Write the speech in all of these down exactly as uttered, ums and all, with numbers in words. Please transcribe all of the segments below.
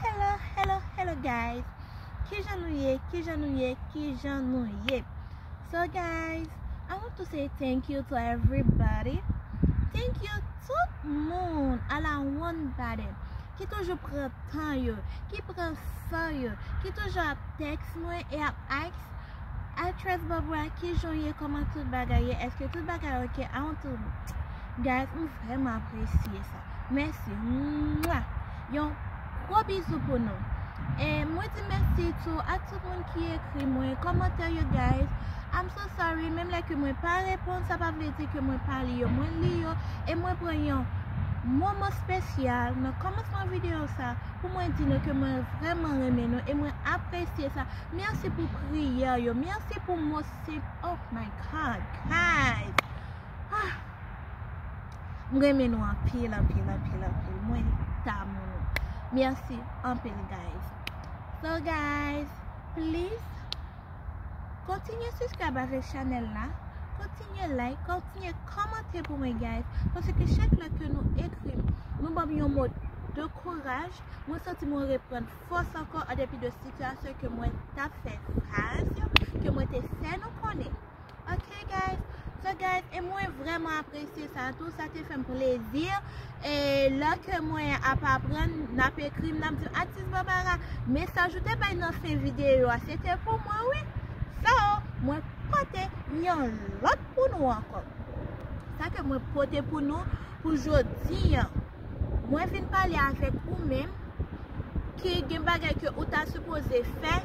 Hello, hello, hello guys. Kijan nou ye? Kijan nou ye? Kijan nou ye? So guys, I want to say thank you to everybody. Thank you tout moun, ala one body ki toujou pran tan yo, ki pran san yo, ki toujou ap text mwen e ap ask Actress Barbara, kijan w ye? Kòman tout bagay ye? Èske tout bagay ok? I want to, guys, m vrèman apresye sa. Mèsi. Mwa! Yon gwo bizou pou nou. E mwen di mèsi tou a tout moun ki ekri mwen kòmantè yo, guys. I'm so sorry, menm lè ke mwen pa reponn, sa pa vle di ke mwen pa li yo. Mwen li yo e mwen pran yon moman espesyal nan kòmansman videyo sa pou mwen di nou ke mwen vrèman renmen nou e mwen apresye sa. Mèsi pou priyè yo. Mèsi pou mo senp. Oh my God, guys. Ah. M renmen nou anpil, anpil, anpil, anpil. Mwen damou nou. Mèsi anpil, guys. So, guys, please, kontinye subscribe avèk chanèl la. Kontinye like, kontinye kòmante pou mwen, guys. Paske chak lè ke nou ekri m, nou ban m yon mo de kouraj. Mwen santi mwen reprann fòs ankò an depi de sitiyasyon ke mwen t ap fè fas yo, ke mwen te fè nou konnen. Ok, guys? So, guys, e mwen vrèman apresye sa tou. Sa te fè m plezi. E lè ke mwen ap aprann, n ap ekri m, n ap di m, "Atis Barbara, mesaj ou te bay nan fen videyo a, se te pou mwen, wi." So, mwen pote yon lòt pou nou ankò. Sa ke mwen pote pou nou, pou jodi an, mwen vin pale avèk ou menm ki gen bagay ke ou ta sipoze fè,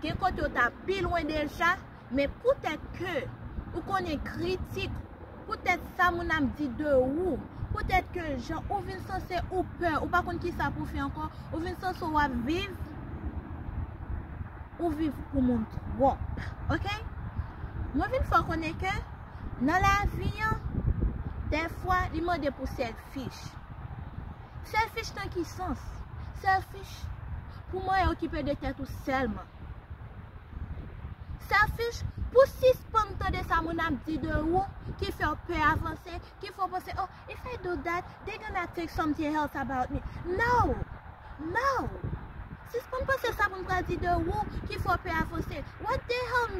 gen kote ou ta pi lwen deja, men poutèt ke ou konnen kritik, poutèt sa moun ap di de ou, poutèt ke jan ou vin sanse ou pè, ou pa konn kisa pou fè ankò, ou vin sanse w ap viv, ou viv pou moun twòp, ok? Mwen vin fè w konnen ke nan lavi an, dèfwa, li mande pou selfish. Selfish nan ki sans? Selfish pou mwen okipe de tèt ou sèlman. Selfish pou sispann tande sa moun ap di de ou ki fè w pè avanse, ki fè w panse, "Oh, if I do that, they gonna think something else about me." No! No! Sispann panse sa moun pral di de ou ki fè w pè avanse. What the hell?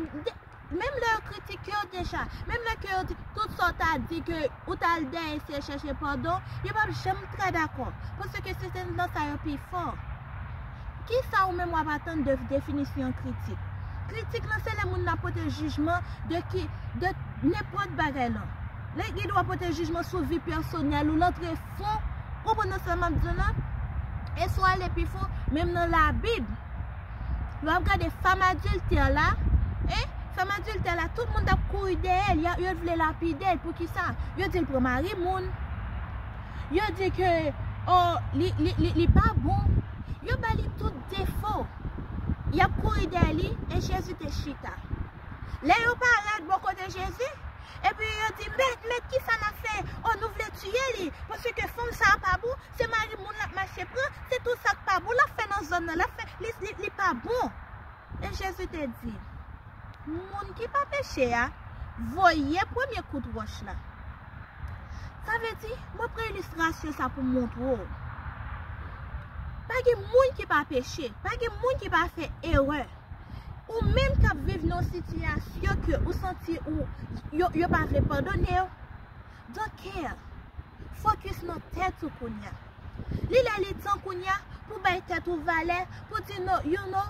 Menm lè yo kritike w deja, menm lè ke yo di tout sa w ta di ke ou t al dèyè eseye chèche padon, yo p ap janm trè dakò, paske se tandans sa yo pi fò. Kisa ou menm w ap atann de definisyon kritik? Kritik lan se lè moun nan pote jijman de ki, de nenpòt bagay lan. Lè gen dwa pote jijman sou vi pèsonèl ou, l antre fon, konprann sa m ap di w lan? E si w ale pi fon, menm nan Labib, lè w ap gade fanm adiltè la, en, fanm adiltè la, tout moun t ap kouri dèyè l, y a, yo t vle lapide l. Poukisa? Yo di l pran mari moun. Yo di ke, oh, li, li, li, li pa bon. Yo ba li tout defo. Y ap kouri dèyè li, e Jezi te chita. Lè yo parèt bò kote Jezi, epi yo di, "Mèt, mèt, kisa n ap fè? Oh, nou vle tiye li, paske fanm sa a pa bon, se mari moun l ap mache pran, se tout sa k pa bon l ap fè nan zòn nan, l ap fè, li, li, li pa bon." E Jezi te di, "Moun ki pa peche a, voye premye kout wòch la." Sa vle di, mwen pran ilistrasyon sa pou montre w. Pa gen moun ki pa peche, pa gen moun ki pa fè erè. Ou menm k ap viv nan yon sitiyasyon ke ou santi ou, yo, yo pa vle padone w, don't care. Fokis nan tèt ou kounye a. Li lè li tan kounye a pou bay tèt ou valè, pou di no, you know,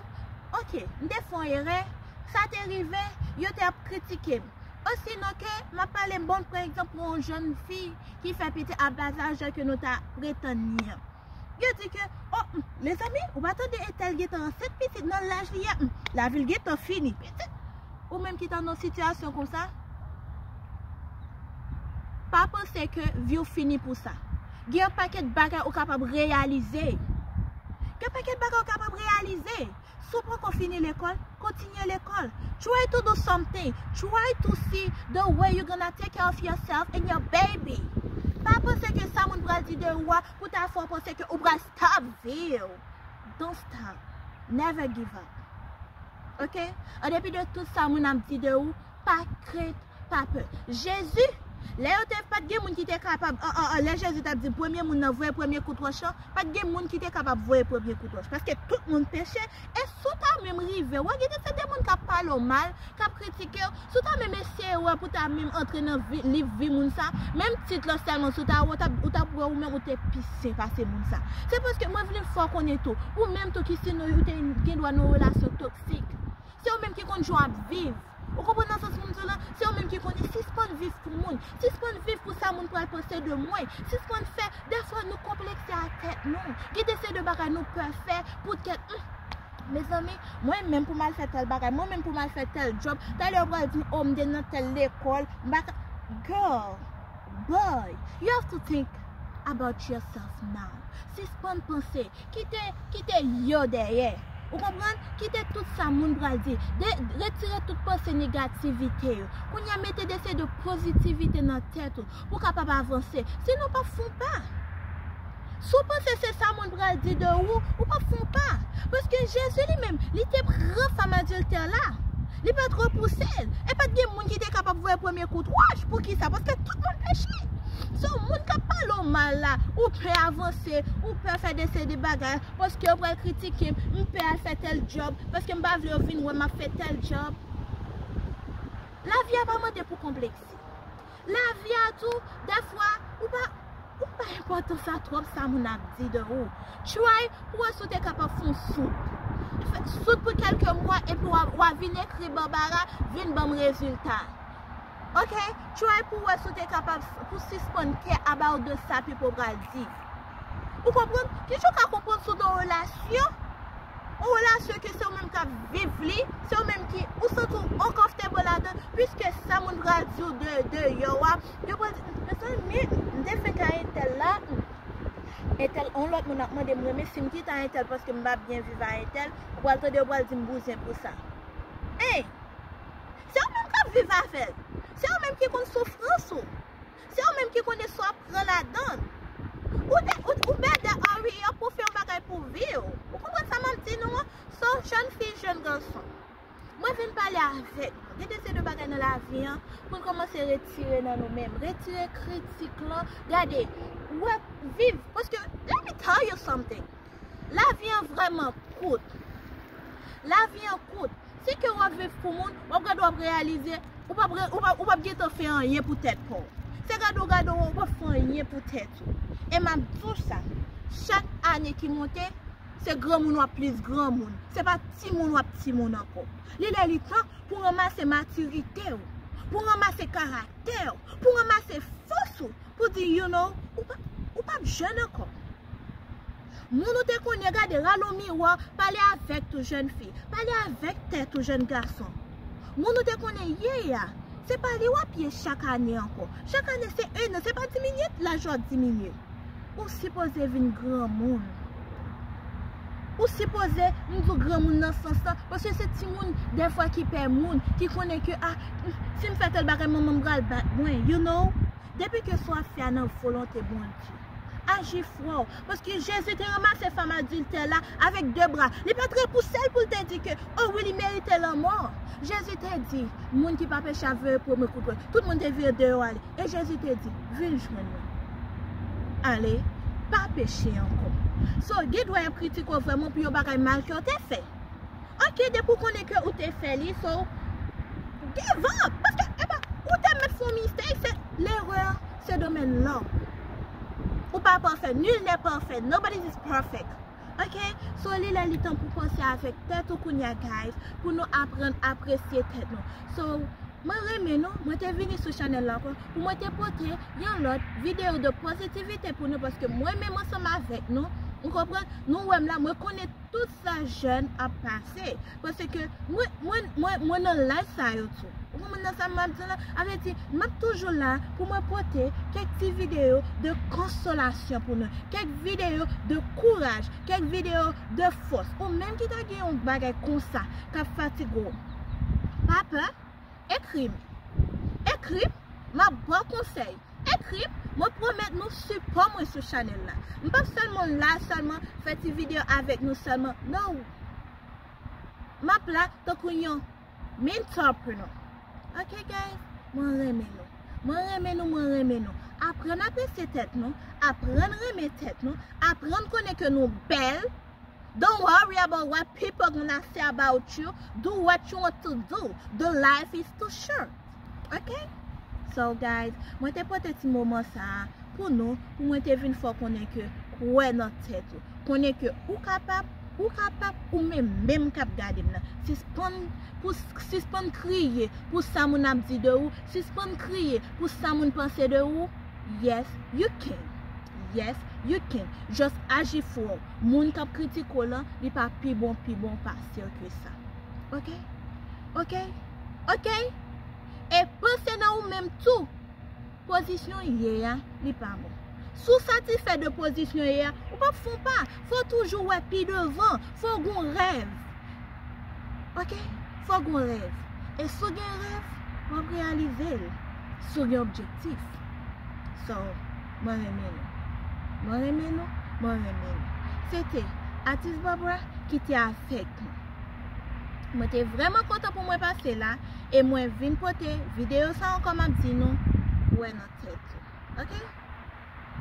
ok, m te fè yon erè, sa te rive, yo te ap kritike m. Osinon ke m ap pale, m ban w pran egzanp pou yon jèn fi ki fè pitit a baz laj ke nou ta pretann li an. Yo di ke, oh, m, lezanmi, ou pa tande entèl gentan ansent pitit nan laj li a, m, lavi l gentan fini, pitit. Ou menm ki t nan yon sitiyasyon konsa, pa panse ke vi w fini pou sa. Gen yon pakèt bagay ou kapab reyalize. Gen yon pakèt bagay ou kapab reyalize. Si w poko fini lekòl, kontinye lekòl. Try to do something. Try to see the way you gonna take care of yourself and your baby. Pa panse ke sa moun pral di de ou a pou ta fè w panse ke ou pral stop vi w. Don't stop. Never give up. Ok? An depi de tout sa moun ap di de ou, pa krent, pa pè. Jezi, Lè yo te, pa t gen moun ki te kapab, an, an, an, lè Jezi t ap di premye moun nan voye premye kout wòch lan, pa t gen moun ki te kapab voye premye kout wòch, paske tout moun peche. E si w ta menm rive, w a gen de, se de moun k ap pale w mal, k ap kritike w, si w ta menm eseye wè pou ta menm antre nan vi, liv vi moun sa, menm tit lan sèlman, si w ta wè, w t ap, ou t ap wè ou menm ou te pi sen pase moun sa. Se paske mwen vle fè w konnen tou, ou menm tou ki si nou, ou te gen dwa nan yon relasyon toksik. Se ou menm ki konn jan w ap viv. Ou konprann nan sans moun di w lan? Se ou menm ki konnen. Sispann viv pou moun. Sispann viv pou sa moun pral panse de mwen. Sispann fè, dèfwa nou konplekse ak tèt nou. Gen de seri de bagay nou pè fè pou tèt, hmm, mezanmi, mwen menm pou m al fè tèl bagay, mwen menm pou m al fè tèl djòb, talè yo pral di m, oh, m te nan tèl lekòl, m pa ka, girl, boy, you have to think about yourself now. Sispann panse. Kite, kite yo dèyè. Ou konprann? Kite tout sa moun pral di. De, retire tout panse negativite yo. Kounye a, mete de seri de pozitivite nan tèt ou pou w kapab avanse. Sinon, w p ap fè yon pa. Si w panse se sa moun pral di de ou, ou p ap fè yon pa. Paske Jezi li menm, li te pran fanm adiltè la. Li pa t repouse l. E pa t gen moun ki te kapab voye premye kout wòch. Poukisa? Paske tout moun peche. So, moun k ap pale w mal la, ou pè avanse, ou pè fè de seri de bagay, paske yo pral kritike m, m pè al fè tèl djòb, paske m pa vle yo vin wè m ap fè tèl djòb. Lavi a pa mande pou konplekse. Lavi a tou, dèfwa, ou pa, ou pa enpòtan sa twòp sa moun ap di de ou. Try pou wè si w te kapab fè yon soud. Fè soud pou kèlke mwa, epi w a, w a vin ekri Barbara, vin ban m rezilta. Ok? Try pou wè si w te kapab s-, pou sispann care about de sa people pral di. Ou konprann? Kijan w ka konprann si w nan yon relasyon? Yon relasyon ke se ou menm k ap viv li, se ou menm ki, ou santi w uncomfortable ladan, piske sa moun pral di w de, deyò a, yo pral di, mezanmi, m te fenk a entèl la, entèl, yon lòt moun ap mande m renmen, si m kite a entèl paske m pa byen viv a entèl, ou pral tande yo pral di m bouzen pou sa. Hey! Se ou menm k ap viv avè l. Se ou menm ki konn soufrans ou. Se ou menm ki konnen sa w ap pran ladan l. Ou te, ou, ou better hurry up pou fè yon bagay pou vi w. Ou konprann sa m ap di nou an? So, jèn fi, jèn gason, mwen vin pale avèk nou. Gen de seri de bagay nan lavi an pou n kòmanse retire nan nou menm. Retire kritik lan. Gade, wè, viv. Paske, let me tell you something. Lavi an vrèman kout. Lavi an kout. Si ke w ap viv pou moun, w ap gade w ap reyalize, ou p ap re-, ou p ap, ou p ap gentan fè anyen pou tèt pa w. Se gade w gade w, ou p ap fè anyen pou tèt ou. E m ap di w sa, chak ane ki monte, se granmoun w ap plis granmoun. Se pa timoun w ap timoun ankò. Li lè li tan pou w ranmase matirite w, pou w ranmase karaktè w, pou w ranmase fòs ou, pou di, you know, ou pa, ou p ap jèn ankò. Moun ou te konnen, gade, rale yon miwa, pale avèk tou jèn fi, pale avèk tèt ou jèn gason. Moun ou te konnen ye a, se pa li w ap ye chak ane ankò. Chak ane se en an, se pa diminye laj ou ap diminye. Ou sipoze vin granmoun. Ou sipoze, m di w granmoun nan sans lan, paske se timoun dèfwa ki pè moun, ki konnen ke, ah, si m fè tèl bagay, manman m pral bat mwen, you know? Depi ke sa w ap fè a nan volonte Bondye, aji, frè w, paske Jezi te ranmase fanm adiltè la avèk de bra. Li pa t repouse l pou l te di ke, oh wi, li merite lanmò. Jezi te di, moun ki pa peche ap voye premye kout wòch. Tout moun te vire deyò ale. E Jezi te di, vin jwenn mwen. Ale, pa peche ankò. So, gen dwa y ap kritike w vrèman pou yon bagay mal ke w te fè. Ok, depi w konnen ke ou te fè li, so, give up. Paske, epa, ou te mèt fè yon mistake, se, l'erreur se domèn lòm. Ou pa pafè, nul n'est parfait, nobody is perfect. Ok? So, li lè li tan pou panse avèk tèt ou kounye a, guys, pou nou aprann apresye tèt nou. So, mwen renmen nou, mwen te vini sou chanèl la ankò, pou mwen te pote yon lòt videyo de pozitivite pou nou, paske mwen menm ansanm avèk nou, ou konprann, nou wè m la, mwen konnen tout sa jèn ap pase. Paske mwen, mwen, mwen, mwen nan laj sa yo tou. Ou konprann nan sa m ap di la? A vle di, m ap toujou la pou mwen pote kèk ti videyo de konsolasyon pou nou, kèk videyo de kouraj, kèk videyo de fòs. Ou menm ki ta gen yon bagay konsa k ap fatige w, pa pè, ekri m. Ekri m, m ap ba w konsèy. Ekri m, mwen pwomèt nou sipò mwen sou chanèl la. M p ap sèlman la sèlman fè ti videyo avèk nou sèlman. No. M ap la tankou yon mentor pou nou. Ok, guys? Mwen renmen nou. Mwen renmen nou, mwen renmen nou. Aprann apresye tèt nou, aprann renmen tèt nou, aprann konnen ke nou bèl. Don't worry about what people gonna say about you. Do what you want to do. The life is too short. Ok? So guys, mwen te pote ti moman sa a pou nou, pou mwen te vin fè w konnen ke kwè nan tèt ou. Konnen ke ou kapab, ou kapab, ou menm, menm k ap gade m nan. Sispann, pou, sispann kriye pou sa moun ap di de ou, sispann kriye pou sa moun panse de ou. Yes, you can. Yes, you can. Just aji fò. Moun k ap kritike w lan, li pa pi bon, pi bon pase w ke sa. Ok? Ok? Ok? E panse nan ou menm tou. Pozisyon w ye a, li pa bon. Si w satisfè de pozisyon w ye a, ou p ap fè yon pa. Fò w toujou wè pi devan. Fò w gon rèv. Ok? Fò w gon rèv. E si w gen rèv, w ap reyalize l. Si w gen objektif. So, mwen renmen nou. Mwen renmen nou. Mwen renmen nou. Se te Atis Barbara ki te avèk nou. Mwen te vrèman kontan pou mwen pase la. E mwen vin pote videyo sa ankò, m ap di nou, kwè nan tèt ou. Ok?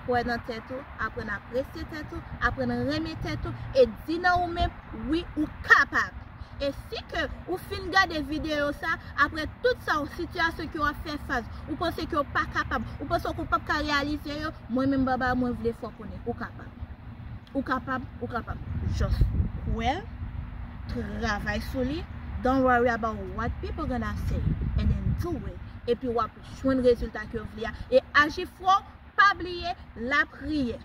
Kwè nan tèt ou, aprann apresye tèt ou, aprann renmen tèt ou, e di nan ou menm, wi, ou kapab. E si ke ou fin gade videyo sa, apre tout sa, ou sitiyasyon ke w ap fè fas, ou panse ke w pa kapab, ou panse ke w p ap ka reyalize yo, mwen menm Barbara, mwen vle fè w konnen, ou kapab. Ou kapab, ou kapab. Just kwè, travay sou li. Don't worry about what people gonna say, and then do it. Epi w ap jwenn rezilta ke w vle a. E aji fò, pa bliye lapriyè.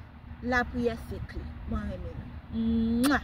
Lapriyè se kle. Mwen renmen nou. Mwa!